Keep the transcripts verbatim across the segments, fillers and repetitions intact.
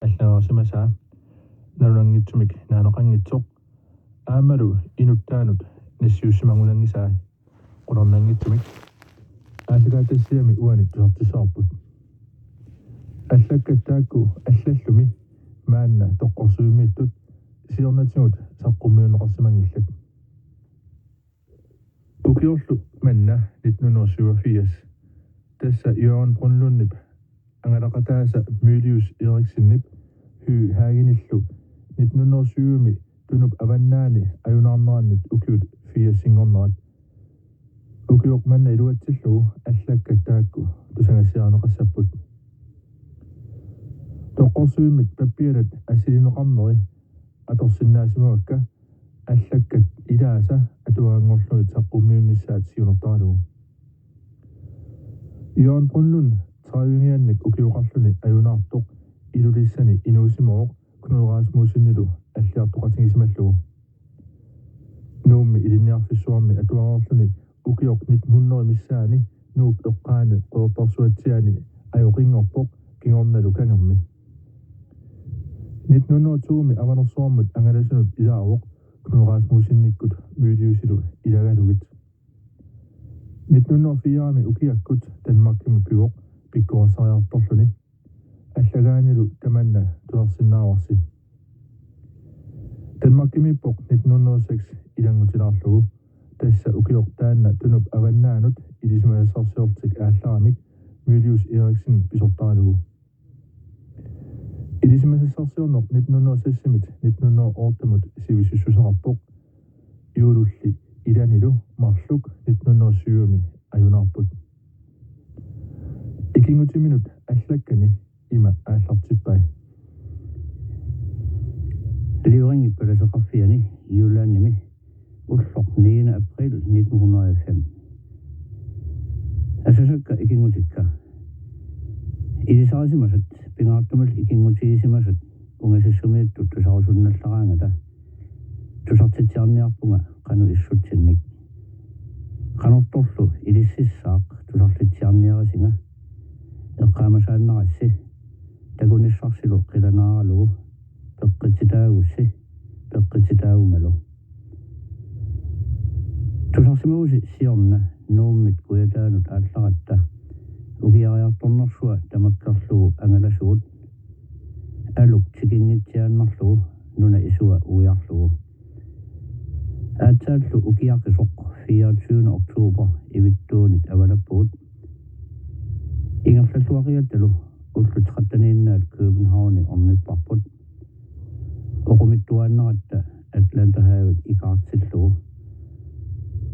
Allagarsimasaa nalunanngitsumik naaneqanngitsoq aammalu inuttaanut nassiussimagunanngisaa qularnanngitsumik aallakaatitassiami uani tusartissavarput. Allakkat taakku allallumi maanna toqqorsuimmiittut siornatigut saqqummiunneqarsimanngillat. Ukiorlu manna nitten hundrede og syvogfirs, tassa Jørgen Brønlundip angalaqataasa Mylius Eriksenip Høegh Hagenillu nitten hundrede og syvimi Tunup avannaani ajunaarnerannit ukiut firsinngornerat. Ukioq manna iluatsillugu allakkat taakku tusagassiarineqassapput. Toqqorsuimmit pappialat assilineqarneri atorsinnaasimavakka allakkat ilaasa atuaganngorlugit saqqummiunnissaat siunertaralugu. Jørgen Brønlund tredivingiannik ukioqarluni ajunaartoq Ilulissani inuusimavoq Knud Rasmussenilu alliartoqatigisimallugu. Nuummi ilinniarfissuarmi atuareerluni ukioq nitten hundrede missaani Nuup eqqaani Qeqertarsuatsiaani ajoqinngorpoq kingornalu kangermi. Nitten hundrede og to-mi Avanersuarmut angalasunut ilaavoq Knud Rasmussenikkut Myliusilu ilagalugit. Nitten hundrede og fire-mi ukiakkut Danmarkimi pivoq pikkorissariartorluni. Allagaanilu tamanna tusarsinnaavarsi. Danmarkimiippoq nitten hundrede og seks ilanngutilaarlugu, tassa ukioq taanna Tunup avannaanut ilisimasassarsiorlutik aallaramik Mylius Eriksen pisortaralugu. Ilisimasassarsiorneq nitten hundrede og seks-imit nitten hundrede og otte-mut sivissussuseqarpoq. Juululli ilanilu marluk nitten hundrede og syv-imi ajunaarput. Ikinngutiminut allakkani ima aallartippai. Livringip palaseqarfiani Jyllandimi ulloq niende april nitten hundrede og fem. Asasakka ikinngutikka. Ilisarisimasat pingaartumillu ikinngutigisimasat ungasissumiittut tusarusunnallaraangata tusartitsiarniarpunga qanoq issutsinnik. Qanortorlu ilississaaq tusartitsiarniarisinga. Eqqaamasaannarassi takunissarsilu qilanaaralugu peqqitsitaagussi peqqitsitaagumalu. Tusarsimagusi siorna Nuummit Kujataanut aallaratta ukiariartornersua tamakkerlugu angalasugut. Aluk tikinngitsiaannarlugu nuna isua uiarlugu. Aatsaallu ukiaqisoq fireogtyvende oktober ivittuunit avalappugut. Ingerlalluaqigattalu ullut tretteniinnaat Københavni ornipparput. Oqumittuaannaratta Atlanterhavet ikaartillugu.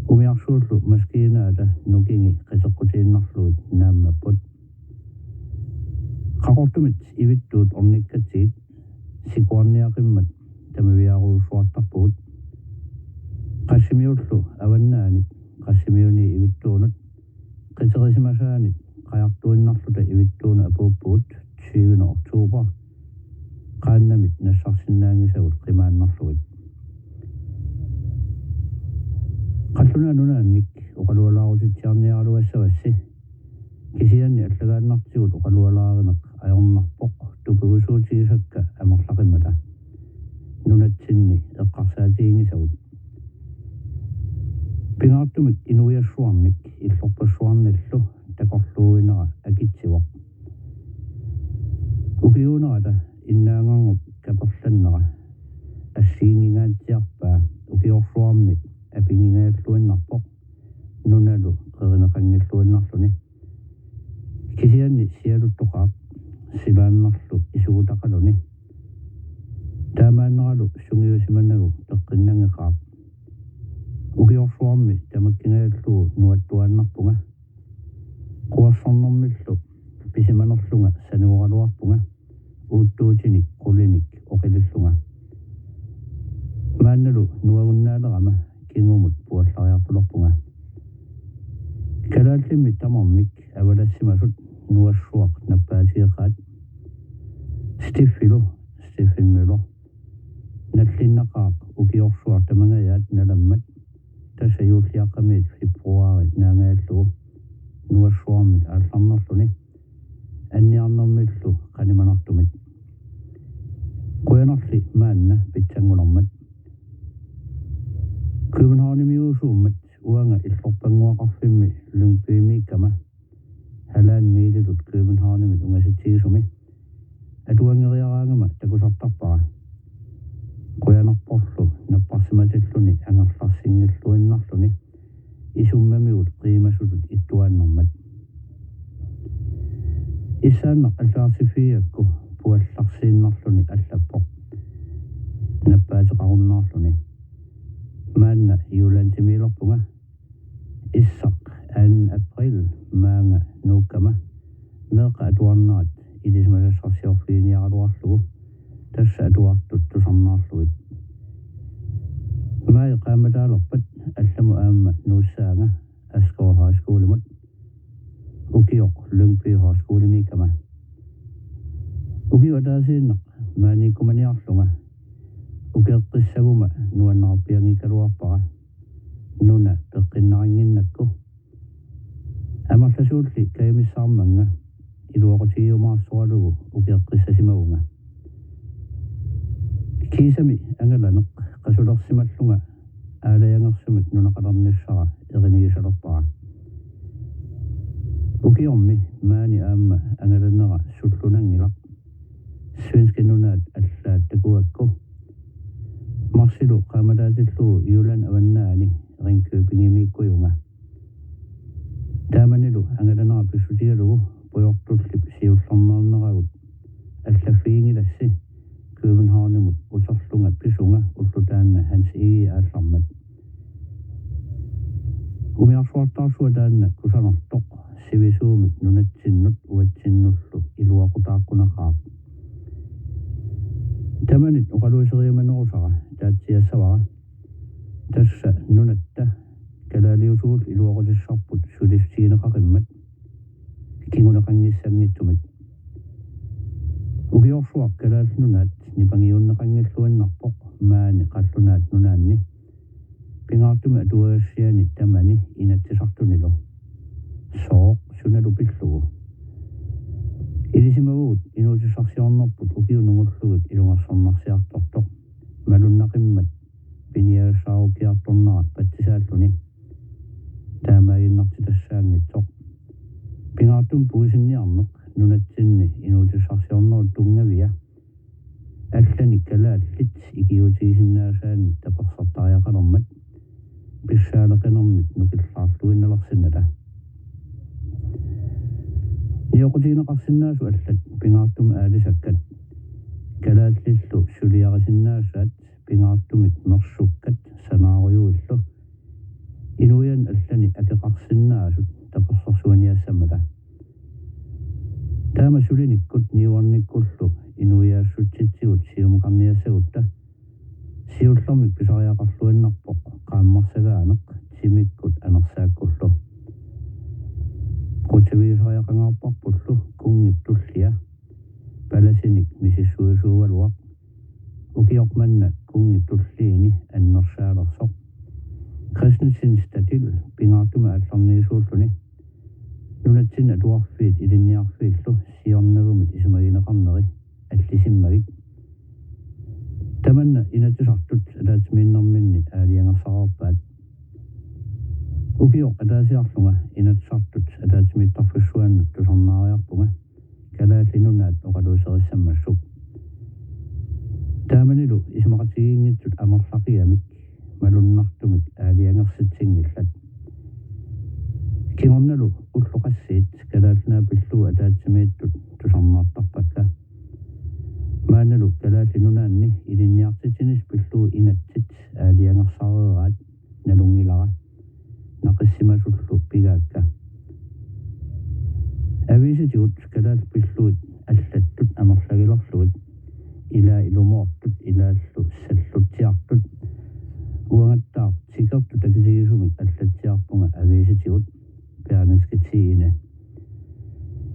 Umiarsuullu maskiinaata nukingi qiteqqutiinnarlugit naammapput. Qaqortumit ivittuut ornikkatsigit sikuarniaqimmat tamaviaarujussuartarpugut. Qassimiullu avannaanit Qassimiunit ivittuunut qiterisimasaanit qajartuinnarluta ivittuunut apuuppugut tyvende oktober qaannamit nassarsinnaanngisagut qimaannarlugit. Qallunaat Nunaannik oqalualaarutitsiarniaraluassavassi, kisianni allagaannartigut oqalualaarineq ajornarpoq tupigusuutigisakka amerlaqimmata nunatsinni eqqarsaatiginngisagut. Pingaartumik inuiassuarnik illorpassuarnillu takorluuinera akitsivoq. Ukiuunerata innaangarngup kaperlannera assigiinngingaatsiarpaa ukiorsuarmi apinngingajalluinnarpoq nunalu qerineqanngilluinnarluni. Kisianni sialuttoqaaq silaannarlu isugutaqaluni. Taamaanneralu sungiusimanagu peqqinnanngeqaaq. Ukiorsuarmi tamakkingajallugu nuattuaannarpunga. Quersornermillu pisimanerlunga sanioraluarpunga uuttuutinik qulinik oqilillunga. Maannalu nuagunnaalerama kingumut puallariartulerpunga. Kalaallimmi tamarmik avalassimasut nuassuaq nappaatigeqaat. Stiffilu, Stephen Møller, nallinnaqaaq ukiorsuaq tamangajaat nalammat, tassa juulliaqqamiit februaari naangajallugu nuassuarmit aallarnerluni anniarnermillu qanimanartumit. Qujanarli maanna pitsanngulermat. Københavnimiuusuummat uanga illorpannguaqarfimmi Lyngbymiikkama halvanden miilitut Københavnimit ungasitsigisumi atuanngeriaraangama takusartarpara. Qujanarporlu napparsimatilluni angerlarsinngilluinnarluni isummamigut qiimasutut ittuaannarmat. Issaannaq allagarsiffigigakku puallarsiinnarluni allappoq nappaateqarunnaarluni. Maanna Jyllandimiilerpunga. Issaq anden april maanga nuukkama meeqqat atuarnerat ilisimasassarsiorfiginiaraluarlugu, tassa atuartut tusarnaarlugit. Maj qaammataalerpat allamut aamma nuussaanga Askov Højskolimut, ukioq Lyngby Højskolemiikkama. Ukioq ataasiinnaq maaniikkumaniarlunga ukeeqqissaguma nuannerarpianngikkaluarpara, nuna peqqinnarinnginnakku. Amerlasuulli kajumissaarmannga iluaqutigiumaarsoralugu ukeeqqissasimavunga. Kiisami angalaneq qasulersimallunga aalajangersumik nunaqalernissara erinigisalerpara. Ukiormi maani aamma angalanera sullunanngilaq. Svenske nunaat allaat takugakku. Marsilu qaammataatillugu Jylland Avannaani Ringkøbingimiikkujunga. Taamanilu angalanera pissutigalugu pujortullip siullermeerneragut allaffiginngilassi Københavnimut uterlunga pisunga ulloq taanna Hans Egede aallarmat. Umiarsuartaarsuaq taanna kusanartoq sivisuumik nunatsinnut uatsinnullu iluaqutaaqquneqaaq. Tamanit oqaluuseriumanerusara taatsiassavara. Tassa nunatta kalaaliusugullu iluaqutissarput sulissutigineqaqimmat kinguneqanngissanngitsumik. Ukiorsuaq Kalaallit Nunaat nipangiunneqanngilluinnarpoq maani qallunaat nunaanni. Pingaartumik atuagassiani tamani Inatsisartunilu. Sooq sunalu pillugu? Ilisimavugut inuutissarsiornerput ukiut nungullugit ilungersornarsiartortoq malunnaqimmat piniagassaarukkiartornera patsisaalluni. Taamaaginnartitassaanngitsoq. Pingaartumik puisinniarneq nunatsinni inuutissarsiornerup tunngavia allanik kalaallit ikiuutigisinnaasaannik tapersertariaqalermat pissaaleqinermik nukillaarluinnalersinnata. Nioqqutigineqarsinnaasut allat pingaartumik aalisakkat kalaallillu suliarisinnaasaat pingaartumik mersukkat sanaarujuillu inuiannit allanik akeqarsinnaasut tapersersuiniassammata. Taama sulinikkut niuernikkullu inuiaassutsitsigut siumukarniassagutta siullermik pisariaqarluinnarpoq qaammarsagaaneq timikkut anersaakkullu. Qutsavigisariaqangaarparpullu kunngip tullia palasinik misissuisuugaluaq. Ukioq manna kunngip tulliini annersaalersoq. Christensen Stadil pingaartumik aallarniisuulluni nunatsinni atuarfiit ilinniarfiillu siornagumit isumagineqarneri allisimmagit. Tamanna Inatsisartut ataatsimiinnerminni aalajangersareerpaat. Ukioq ataasiarlunga Inatsisartut ataatsimiittarfissuannut tusarnaariarpunga Kalaallit Nunaat oqaluuserissammassuk. Taamanilu isumaqatigiinngitsut amerlaqigamik malunnartumik aalajangersitsinngillat. Kingornalu ullut qassiit Kalaallit Nunaat pillugu ataatsimiittut tusarnaartarpakka. Maannalu Kalaallit Nunaanni ilinniartitsinissaq pillugu inatsit aalajangersareeraat nalunngilara. Naqissimasullu pigaakka. Aviisitigut kalaallit pillugit allattut amerlagilerlugit, ilaa ilumoortut ilaallu sallutsiartut, uangattaaq tikertut takitigisumik allatsiarpunga aviisitigut Berlingske Tidende.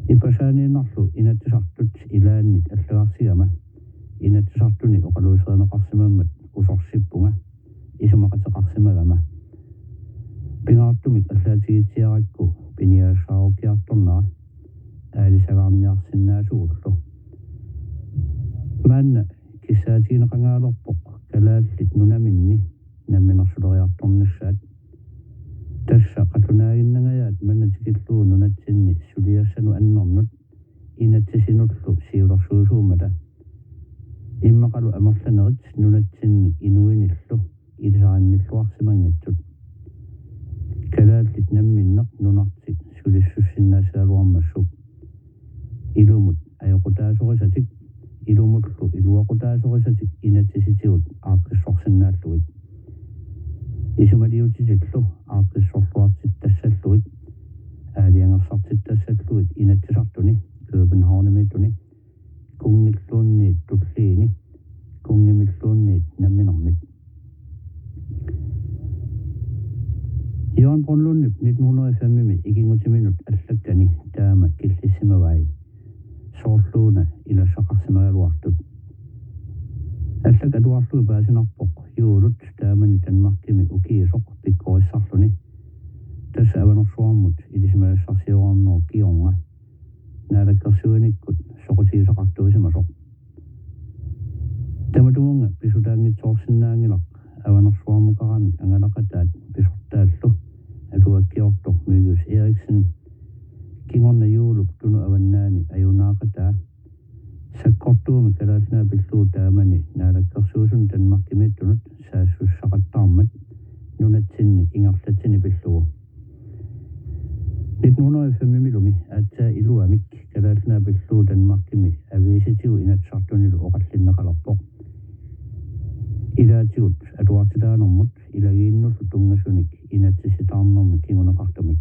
Ippassaaginnarlu Inatsisartut ilaannit allagarsigama Inatsisartuni oqaluuserineqarsimammat usorsippunga isumaqateqarsimagama. Pingaartumik allaatigitsiarakku piniagassaarukkiartornera aalisagaarniarsinnaasugullu. Maanna kissaatigineqangaalerpoq kalaallit nunaminni namminersuleriartornissaat. Tassa qatsunaaginnangajaat manna tikillugu nunatsinni suliassanut annernut inatsisinullu siulersuisuummata. Immaqalu amerlanerit nunatsinni inuinillu ilisarinnilluarsimanngitsut. Kalaallit namminneq nunartik sulissussinnaassagaluarmassuk. Ilumut ajoqutaasorisatik, ilumullu iluaqutaasorisatik inatsisitigut aaqqissorsinnaallugit. Isumaliutitillu aaqqissorluartittassallugit, aalajangersaartittassallugit Inatsisartuni, Københavnimiittuni, kunngilluunniit tulliini, kunngimilluunniit namminermit. Jørgen Brønlundip nitten hundrede og fem-imi ikinngutiminut allakkani taama killissimavai. Soorluuna ilassaqarsimagaluartut. Allak atuarlugit paasinarpoq juulut taamani Danmarkimi ukiisoq pikkorissarluni. Tassa Avanersuarmut ilisimasassarsioraarnerup kingorna naalakkersuinikkut soqutigisaqartuusimasoq. Tamatumunnga pisutaanngitsoorsinnaanngilaq Avanersuarmukaramik angalaqataat pisortaallu atuakkiortoq Mylius Erichsen, kingorna juulup Tunut avannaani ajunaaqataa. Sakkortuumik Kalaallit Nunaat pillugu taamani naalakkersuisuni Danmarkimiittunut saassussaqattaarmat nunatsinni ingerlatsini pillugu. Nitten hundrede og fem-imilumi aatsaat iluamik Kalaallit Nunaat pillugu Danmarkimi aviisitigut Inatsisartunilu oqallinneqalerpoq. Ilaatigut atuartitaanermut ilagiinnullu tunngasunik inatsisitaarnermik kinguneqartumik.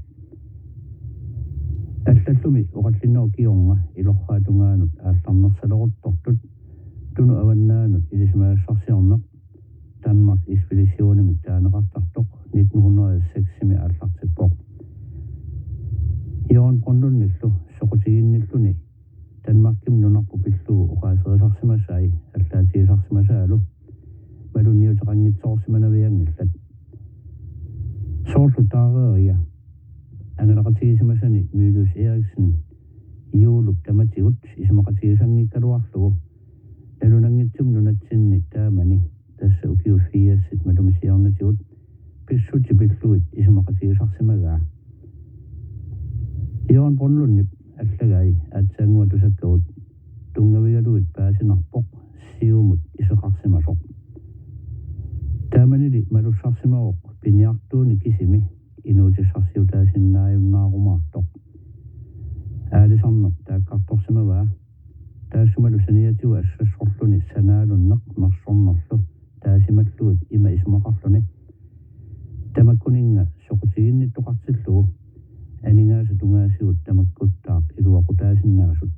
Allallumi oqallinnerup kingorna ilorraap tungaanut aallarnersaleruttortut Tunut avannaanut ilisimasassarsiorneq Danmarks Ekspeditionimik taaneqartartoq nitten hundrede og seks-imi aallartippoq. Jørgen Brønlundillu soqutiginnilluni Danmarkimi nunarput pillugu oqaaserisarsimasai allaatigisarsimasaalu malunniuteqanngitsoorsimanavianngillat. Soorlu taareeriga angalaqatigisimasani Mylius Erichsen juulup tamatigut isumaqatigisanngikkaluarlugu nalunanngitsumik nunatsinni taamani, tassa ukiut firsit matumisiornatigut, pissutsit pillugit isumaqatigisarsimagaa. Jørgen Brønlundip allagai aatsaannguaq tusakkagut tunngavigalugit paasinarpoq siumut iseqarsimasoq. Taamanili malussarsimavoq piniartuunik kisimi inuutissarsiutaasinnaajunnaarumaasoq. Aalisarneq taakkartorsimavaa. Taassumalu saniatigut assassorluni sanaalunneq mersornerlu taasimallugit ima isumaqarluni: Tamakkuninnga soqutiginnittoqartillugu aningaasat tungaasigut tamakkuttaaq iluaqutaasinnaasut.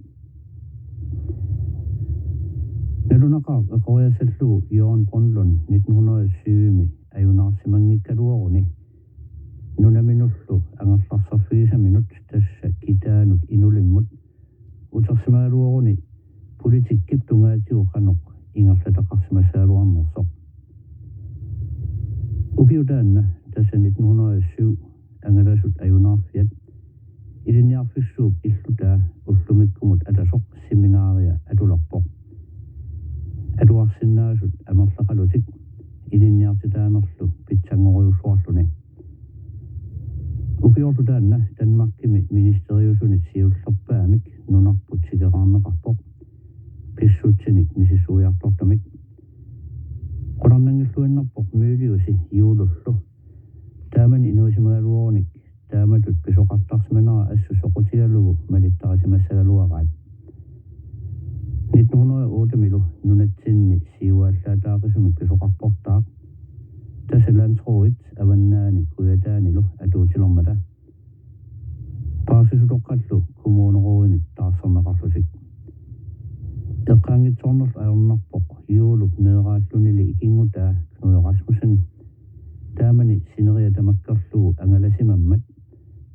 Nalunaqaaq eqoriassallugu Jørgen Brønlund nitten hundrede og syv-imi ajunaarsimanngikkaluaruni nunaminullu angerlarserfigisaminut, tassa kitaanut inulimmut, utersimagaluaruni politikkip tungaatigut qanoq ingerlataqarsimassagaluarnersoq. Ukioq taanna, tassa nitten hundrede og syv, angalasut ajunaarfiat ilinniarfissuup illutaa ullumikkumut atasoq seminaria atulerpoq. Atuarsinnaasut amerlaqalutik ilinniartitaanerlu pitsanngorujussuarluni. Ukiorlu taanna Danmarkimi ministeriusunit siullerpaamik nunarput tikeraarneqarpoq, pissutsinik misissuiartortumik. Qularnanngilluinnarpoq Myliusi juulullu taamani inuusimagaluarunik taamatut pisoqartarsimanera assut soqutigalugu malittarisimassagaluaraat. Nitten hundrede og otte-milu nunatsinni siuaallaataaqisumik pisoqarportaaq, tassa landsrådit avannaani kujataanilu atuutilermata, paarsisutoqqallu kommunerådinit taarserneqarlutik. Eqqaanngitsoornerlu ajornarpoq juulup meeraallunili ikinngutaa Knud Rasmussen taamani sineriak tamakkerlugu angalasimammat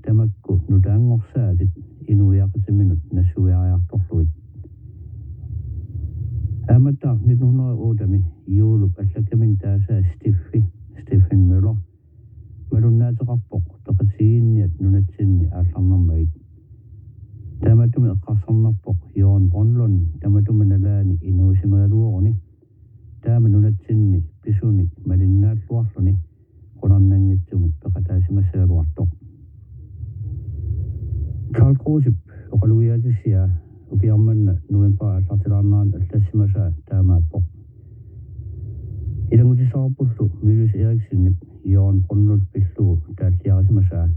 tamakku nutaanngorsaatit inuiaqatiminut nassuiariartorlugit. Aammattaaq nitten hundrede og otte-mi juulup allakkaminik taasaa Steffi, Stephen Møller, malunnaateqarpoq peqatigiinniat nunatsinni aallarnermagit. Taamaattumik eqqarsarnarpoq Jørgen Brønlund tamatuma nalaani inuusimagaluaruni Simasaa taamaappoq. Ilanngutissaqarpullu Mylius Eriksenip Jørgen Brønlundip pillugu taalliarisimasaa.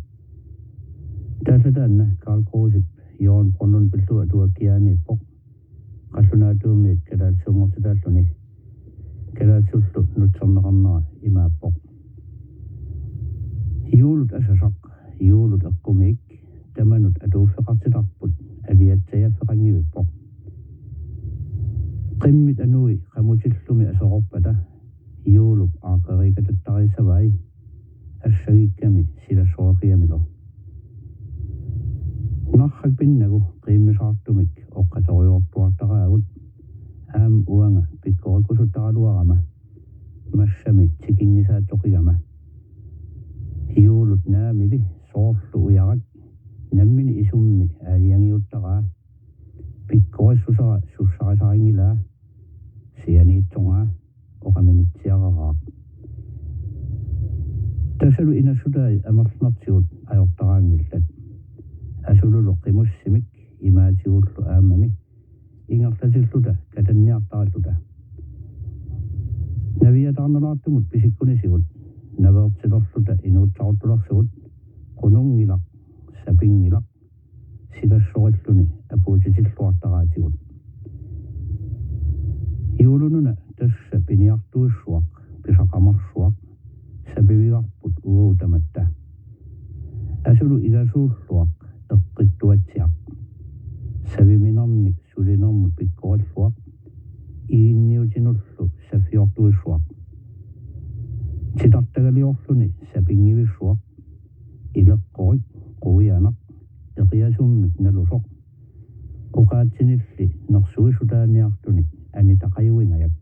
Taallataanna Karl Krusep Jørgen Brønlundip pillugu atuakkiaaniippoq. Qallunaatuumiit kalaallisuunngortitaalluni. Kalaallisullu nutserneqarnera imaappoq: Juulut asasaq, juulut eqqumiik, tamanut atuuffeqartitarput aliatsajaffeqanngivippoq. Qimmit anui qamutillumi aserorpata, juulup aaqqeriikatattarisavai, assagikkami silassoreqigamilu. Narrak pinnagu qiimmisaartumik oqqateriortuartaraagut, aamma uanga pikkorikkusuttaraluarama, massami tikinngisaatsoqigama. Juulut naamili soorlu ujarak, nammineq isummi aalajangiuttaraa. Pikkorissusera sussarisarinngilara, sianiitsoraa, oqaminitsiararaaq. Tassalu inassutai amerlanertigut ajortaraanngillat. Asululu qimussimik imaatigullu aammami ingerlatilluta katanniartarilluta. Naviataarnalaartumut pisikkunisigut naveertilerluta inuutsaruttulersugut, qununngilaq, sapinngilaq, silassorilluni apuutitilluartaraatigut. Juulununa tassa piniartuissuaq, pisaqamarsuaq, sapivigarput uagut tamatta. Asulu igasuulluaq eqqittuatsiaq. Saviminernik sulinermut pikkorilluaq, iginniutinullu saffiortuissuaq. Titartagaliorluni sapinngivissuaq, ileqqorik, quianaq, eqiasummik nalusoq, oqaatsinilli nersuisutaaniartunik anitaqajuingajak.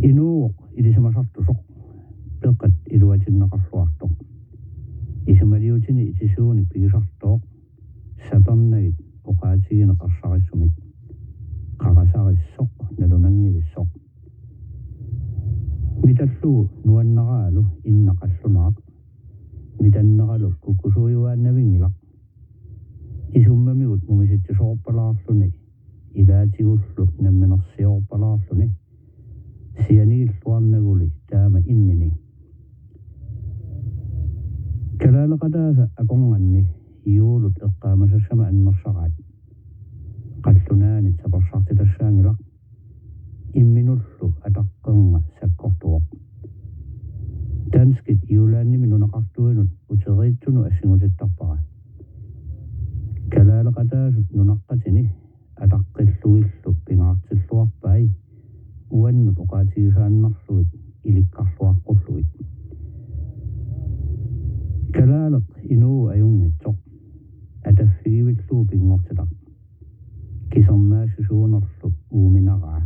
Inuuvoq ilisimasartusoq, peqat iluatinneqarluartoq. Isumaliutini itisuunik pigisartooq, sapernagit oqaatigineq ersarissumik. Qarasarissoq nalunanngivissoq. Mitallugu nuannaraalu inna qallunaaq. Mitanneralu kukkusuujuaannavinngilaq. Isummamigut mumisitsisoorpalaarluni, ilaatigullu namminersioorpalaarluni, sianigilluarnaguli taama innini. Kalaaleqataasa akornanni juulut eqqaamasassama annersaraat. Qallunaanit sapersartitassaanngilaq. Imminullu ataqqernga sakkortuvoq. Danskit Jyllandimi nunaqartuinut uteriitsunut assinguutittarpara. Kalaaleqataasut nunaqqatini ataqqillugillu pingaartilluarpai, uannut oqaatigisaannarlugit ilikkarluaqqullugit. Kalaaleq inuup ajunngitsoq, ataffigivillugu pinngortitaq. Kisermaassisuunerlu uuminaraa.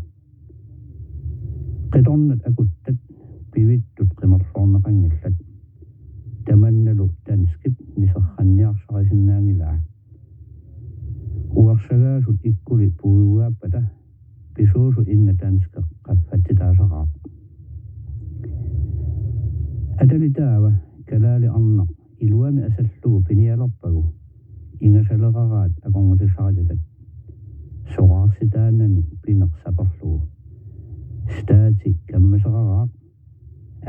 Qitornat akuttat pivittut qimerloorneqanngillat. Tamannalu danskip miserranniarsarisinnaanngilaa. Uersagaasut ikkuli puigugaappata pisuusut inna danskit qaffatsitaasaraaq. Atali taava kalaali arnaq iluamik asallugu pinialerpagu ingasaleraraat akornutissarititat. Soraarsitaanani pineq saperlugu. Staati kammaseraraaq,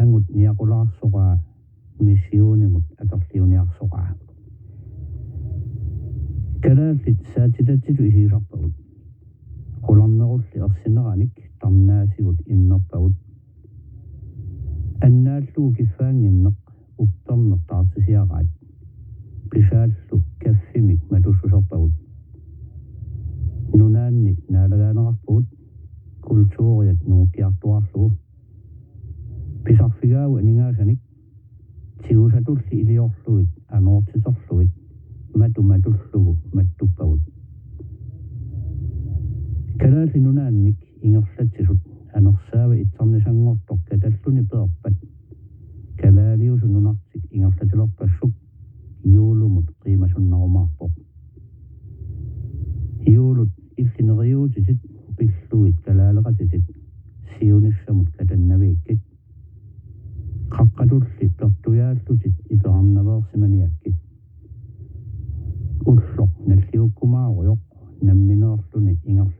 angut niaqulaarsoraa missionimut akerliuniarsoraa. Kalaallit saatitatsitut isigisarpagut. Qularnerulli ersineranik tarnaasigut immerpagut. Annaallugu kiffaannginneq upperneq taartisiaraat. Pisaallu kaffimik matussuserpagut. Nunaanni naalagaanerarpugut kulturiat nungukkiartuaarlugu. Pisarfigaagut aningaasanik, tigusatulli iliorlugit anoortiterlugit matu matullugu mattuppagut. Kalaallit Nunaannik ingerlatsisut anersaava itsarnisanngortoq katalluni peerpat, kalaaliusut nunartik ingerlatilerpassuk juulumut qiimasunnarumaarpoq. Juulut illit neriuutitit pillugit kalaaleqatitit siunissamut katannaviikkit. Qaqqatulli pertujaallutit iperarnaveersimaniakkit. Ulloq nalliukkumaarujoq nammineerluni inger-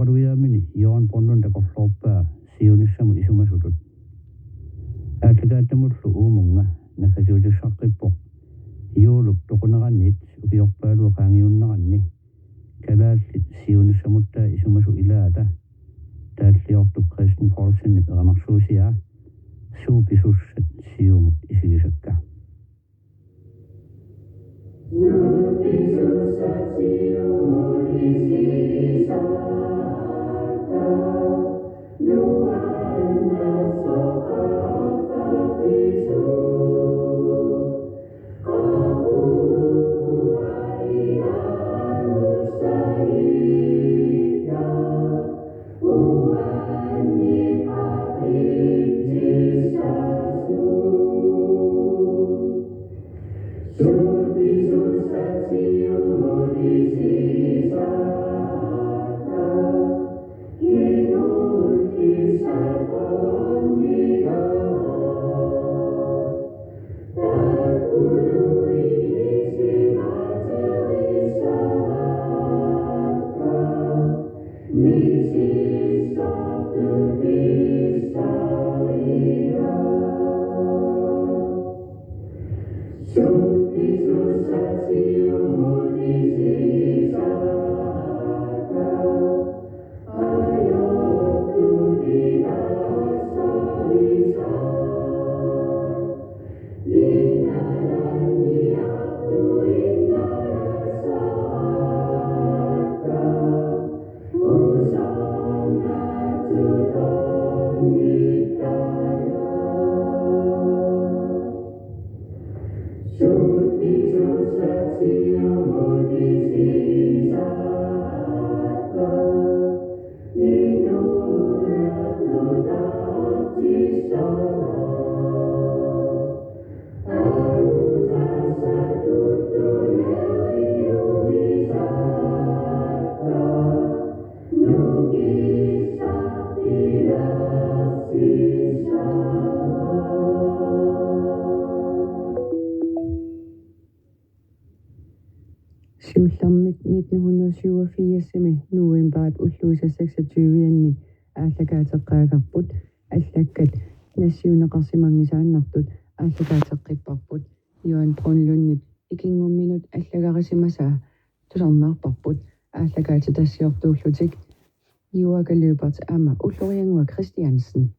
Oqalugiaamini Jørgen Brønlund takorloorpaa siunissamut isumasutut. Aallakaatitannullu uumunnga naggasiutissaqqippoq juulup toquneraniit ukiorpaaluit qaangiunneranni kalaallit siunissamut isumasut ilaata taalliortup Kristen Poulsenip erinarsuusiaa Suut pisussat siumut isigisakka. Siullermik nitten hundrede syvogfirsimi novembarip ulluisa seksogtyve-anni aallakaateqqaagarput, allakkat nassiunneqarsimanngisaannartut aallakaateqqipparput. Jørgen Brønlundip ikinngumminut allagarisimasaa tusarnaarparput aallakaatitassiortuullutik Juaaka Lyberth aamma Ulloriannguaq Kristiansen.